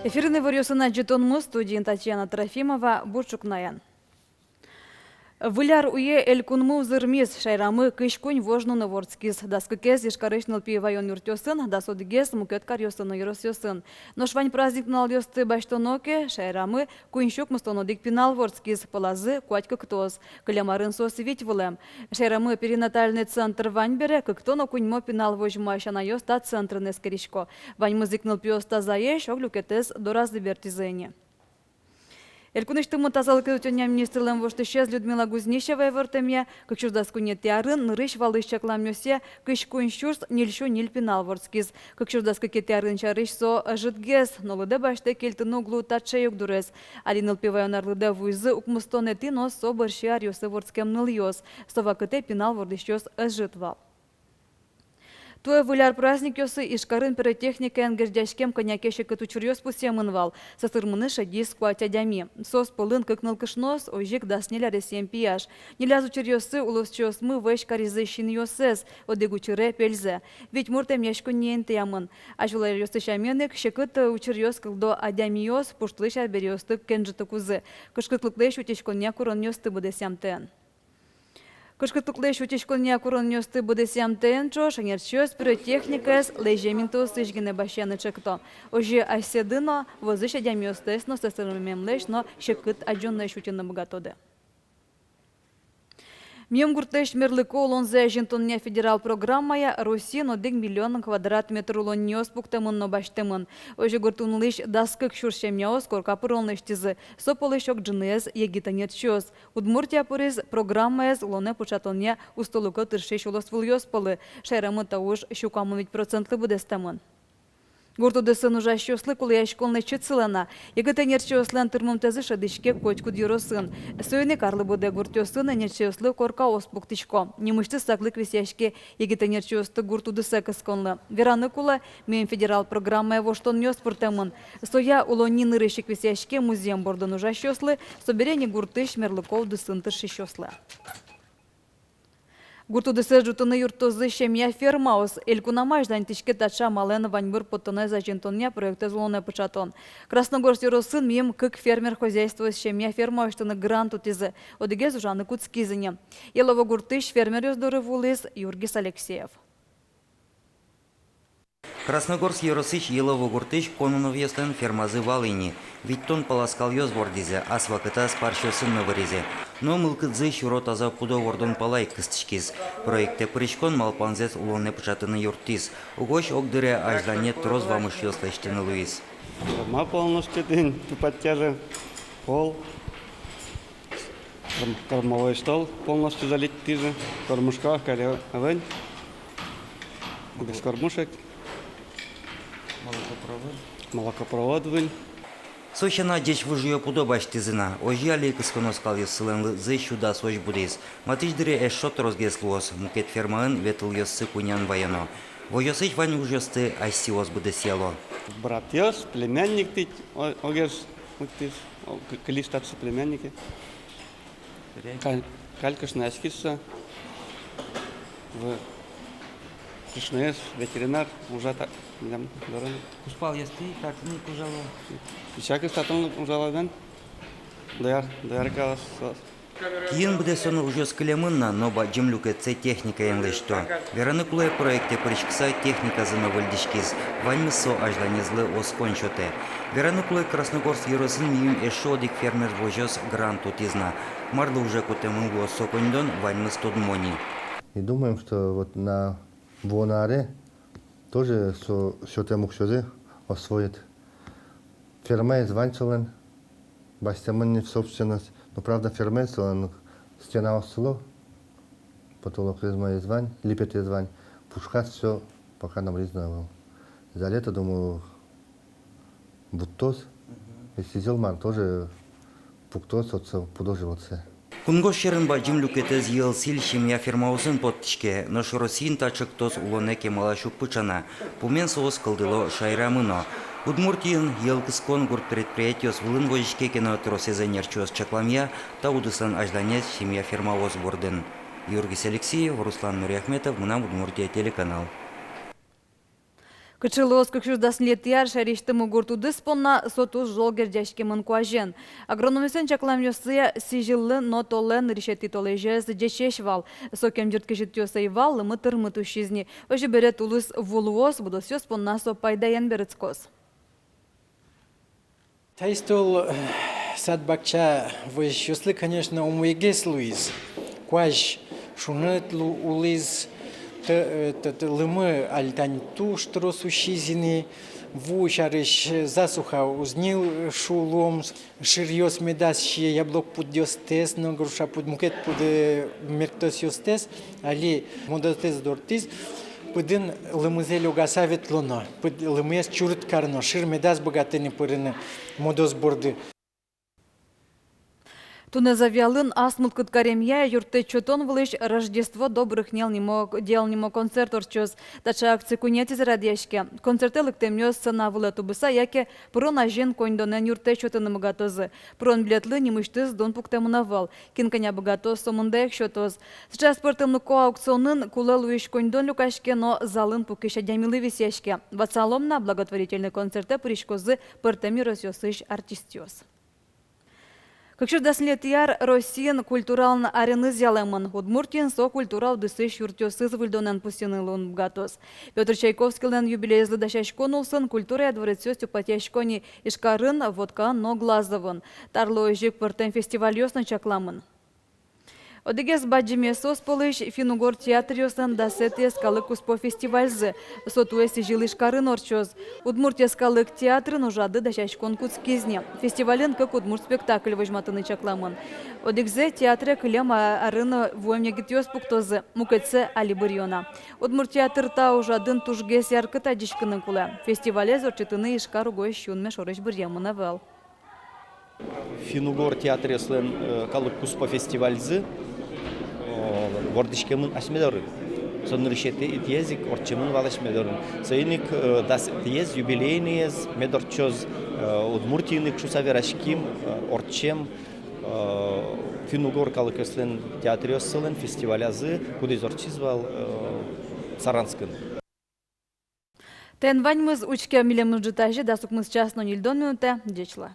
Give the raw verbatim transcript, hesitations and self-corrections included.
Эфирын иворъёсын адӟытонмы, студиын Татьяна Трофимова. Бур ӵукнаен. Выль ар уе элькунмы узырмиз, шаерамы кызь куинь вож нуны вордскиз. Дас кыкез Ижкарысь нылпи ваён юртъёсын, дас одӥгез мукет каръёсын но ёросъёсын. Нош вань праздник нуналъёсты басьтоно ке, шаерамы куинь сю укмыстон одӥг пинал вордскиз, пӧлазы куать кыктос. Кылем арын соос вить вылэм. Шаерамы перинатальный центр вань бере, кыктон но куиньмо пинал возьмась анайёс та центрын эскерисько. Ваньмыз ик нылпиос тазаесь, ог люкетэз доразы бертӥзы ини. Элькунысьтымы тазалыкез утёнъя министрлэн воштӥсез Людмила Гузнищева ивортэмъя, кык сюрс дас куинетӥ арын нырысь валысь чакламъёсъя кызь куинь сюрс ньыль сю ньыль пинал вордскиз. Кык сюрс дас кыкетӥ арын сярысь со ӧжытгес, но лыдэ басьтэ кельтыны уг луы таӵе югдурез. Али нылпи ваён арлыдэ вуизы укмыстонэтӥ, но со бӧрсьы аръёсы вордскем нылъёс. Со вакытэ пинал вордӥсьёс ӧжыт вал. Туэ Выль ар праздникъёсы Ижкарын пиротехникаен герӟаськем кӧня ке секыт учыръёс пусъемын вал. Сӧсырмыны шедиз куать адями. Соос пӧлын кык нылкышноос, озьы ик дас ньыль аресъем пияш. Ньыляз учыръёсы улосчиосмы вӧсь каризы синъёссэс, одӥг учыре пельзэ. Вить мурт эмъяськонние интыямын. Азьвыл аръёсы сямен ик, секыт учыръёс кылдо адямиос пуштылӥсь арбериосты кенжытыкузы, кышкытлыклэсь утиськонъя куронъёсты быдэсъямтэен. Кышкытлыклэсь утиськонъя куронъёсты быдэсъямтэен ӵош ӧнерчиос пиротехникаез лэзем интыосысь гинэ басьяны чекто. Озьы асьсэды но, вӧзысь адямиостэс но, сӧсырмемлэсь но секыт адӟонлэсь утьыны быгатоды. Миым гуртлэсь мерлыко улонзэ азинтонъя федерал программая Россиын одӥг миллион квадрат метр улонниос пуктэмын но басьтэмын. Озьы гуртын улӥсь дас кык сюрс семьяос корка пырон лэсьтӥзы. Со пӧлысь ог ӝыныез егит ӧнерчиос. Удмуртия пыриз программаез улонэ пыӵатонъя устолыко тыршись улосвылъёс пӧлы. Шаерамы та уж сю куамын вить процентлы быдэстэмын. Гурт удысын ужасьёслы кулэяськон лэчыт сылэ на. Егит ӧнерчиослэн тырмымтэзы шӧдӥське котькуд ёросын. Соин ик арлы быдэ гуртъёсын ӧнерчиослы коркаос пуктӥсько. Нимысьтыз саклык висъяське егит ӧнерчиосты гурт удысэ кысконлы. Вераны кулэ, миым федерал программая воштонъёс пыртэмын. Соя улонни нырысь ик висъяське музъем бордын ужасьёслы, собере ини гуртысь мерлыко удысын тыршисьёслы. Гурт удысэз ӝутыны юрттозы семья фермаос. Элькунамы азьланьтӥське таӵе амалэн ваньбур поттонэз азинтонъя проектэз улонэ пыӵатон. Красногорск ёросын миым кык фермер хозяйствоос семья ферма усьтыны грант утӥзы. Одӥгез ужаны кутскиз ини. Елово гуртысь фермеръёс доры вуылӥз Юргис Алексеев. Красногорск ёросысь Елово гуртысь Кононовъёслэн фермазы вал ини. Витьтон пала скалъёс вордӥзы, ас вакытаз парсьёсын но выризы. Но мылкыдзы сюро таза пудо вордон пала ик кыстӥськиз. Проектэ пыриськон малпанзэс улонэ пыӵатыны юрттӥз. Угось ог дыре азьланьыд трос вамышъёс лэсьтыны луиз. Ферма полностью тӥни, тупатъязы, пол. Корм-, кормовой стол полностью залить тӥзы. Кормушка кале ӧвӧл. Без кормушек. Молокопровод. Молокопровод выль. Со сяна ӟеч выжыё пудо басьтӥзы на. Озьы али кысконо скалъёссылэн лыдзы сю дасозь будӥз. Матысь дыре эшшо тросгес луоз. Мукет фермаын ветылъёссы кунян ваёно. Возёсысь вань ужъёсты асьсэос быдэсъяло. Братъёс, племянник тӥни, о-, огез лыктӥз, о, к-, кылиз татчы племяннике. Каль-, каль кышнояськиз со. В-, кышноез ветеринар ужа та-, милям дорын. Кузпалъёсты татын ик ужало. Всякой татын ужало, да? Дояр-, дояркаос. Киын быдэстоно ужъёс кылемын на, но бадӟым люкетсэ техникаен лэсьто. Вераны кулэ, проектэ пыриськыса техниказы но выльдӥськиз. Ваньмыз со азьланезлы оскон сётэ. Вераны кулэ, Красногорск ёросын миым эшшо одӥг фермер возёс грант утӥз на. Марлы уже кутэмын луоз со коньдон, ваньмыз тодмо ни. И думаем, что вот на вуоно аре тоже со сётэм уксёзэ освоит. Фермаез вань солэн, басьтэмын ни в собственность. Но, правда, фермаез солэн стенаос сыло, потолокез, маез вань, липетэз вань, пушказ всё пока номырыз но ӧвӧл. За лето, думаю, вуттоз. Мгм. Если зол мар, тоже пуктоз отчы пудо-животсэ. Кунгож сьӧрын бадӟым люкетэз йӧл-сӥль семья фермаосын поттӥське, нош Россиын та ӵектос улонэ кемалась уг пыӵа на. Пумен соос кылдыло шаерамы но. Удмуртиын йӧл кыскон гурт предприятиос вылын возиське ке но, тросэз ӧнерчиос чакламъя, та удыслэн азьланез семья фермаос бордын. Юргис Алексеев, Руслан Нуриахметов, «Мынам Удмуртие» телеканал. Кыӵе луоз кык сюрс дас ньылетӥ ар шаерысьтымы гурт удыс понна, со туж зол герӟаськемын куазен. Агрономъёслэн чакламъёссыя, сӥзьыллы но толлэн нырысетӥ толэзез ӟечесь вал. Сокем ӟырт кезьытъёс ӧй вал, лымы тырмыт усиз ни. Озьы бере тулыс ву луоз, будосъёс понна со пайдаен берытскоз. Таиз тол, э, сад-бакча возисьёслы, конечно, умойгес луиз. Куазь шуныт лу-, улӥз, т-, э, т-, т-, лымы али тани туж трос усиз ини, ву сярысь, э, засуха уз ни, э, шу луом, шыръёс медаз сие, яблок пудъёстэс но, груша пуд, мукет пуд, э, мертосъёстэс, али модостэс дортӥз. Пыдын лымызэ лёгаса ветлоно, пыд-, лымыез чурыт кароно, шыр медаз быгаты ни пырыны модос борды. Туннэ Завьялын ас мылкыд каремъя юрттэт сётон вылысь «Рождество добрых дел» нимо, дел нимо концерт ортчоз. Таӵе акция куинетӥзэ радъяське. Концертэ лыктэмъёс сцена вылэ тубыса яке пырон азьын коньдонэн юрттэт сётыны быгатозы. Пырон билетлы нимысьтыз дун пуктэмын ӧвӧл. Кин кӧня быгатоз, со мында ик сётоз. Сыӵе аспӧртэмлыко аукционын кулэ луись коньдон люкаське но залын пукись адямилы висъяське. Ватсалом на, благотворительной концертэ пыриськозы пӧртэм ёросъёсысь артистъёс. Кык сюрс дас ньылетӥ ар Россиын культуралэн ареныз ялэмын. Удмуртиын со культура удысысь юртъёсыз выльдонэн пусйыны луыны быгатоз. Пётр Чайковскийлэн юбилеезлы дасяськон улсын культурая дворецъёс тупатъясько ни Ижкарын, Воткаын но Глазовын. Тарлы озьы ик пӧртэм фестивальёс но чакламын. Одӥгез бадӟымъёсыз пӧлысь финн-угор театръёслэн дасэтӥез калык куспо фестивальзы. Со туэ сӥзьыл Ижкарын ортчоз. Удмурт йӧскалык театрын ужады дасяськон кутскиз ни. Фестивальын кык удмурт спектакль возьматыны чакламын. Одӥгзэ театре кылем а-, арын вуэм егитъёс пуктозы, мукетсэ али быръё на. Удмурт театр та ужадын тужгес яркыт адӟиськыны кулэ. Фестивалез ортчытыны Ижкар угось сюлмаськон шорысь быръемын ӧвӧл. Финн-угор театръёслэн, э, калык куспо фестивальзы, э, вордӥськемын асьме дорын. Со нырысетӥез ик ортчемын вал асьме дорын. Соин ик, э, дасэтӥез, юбилейноез мед ортчоз, э, Удмуртиын ик шуыса вераським, э, ортчем, э, финн-угор калыкъёслэн театръёссылэн фестивалязы, кудӥз ортчиз вал, э, Саранскын. Тӥни ваньмыз. Учке милемыз ӝытазе дас укмыс час но ньыльдон минутэ. Ӟеч луэ.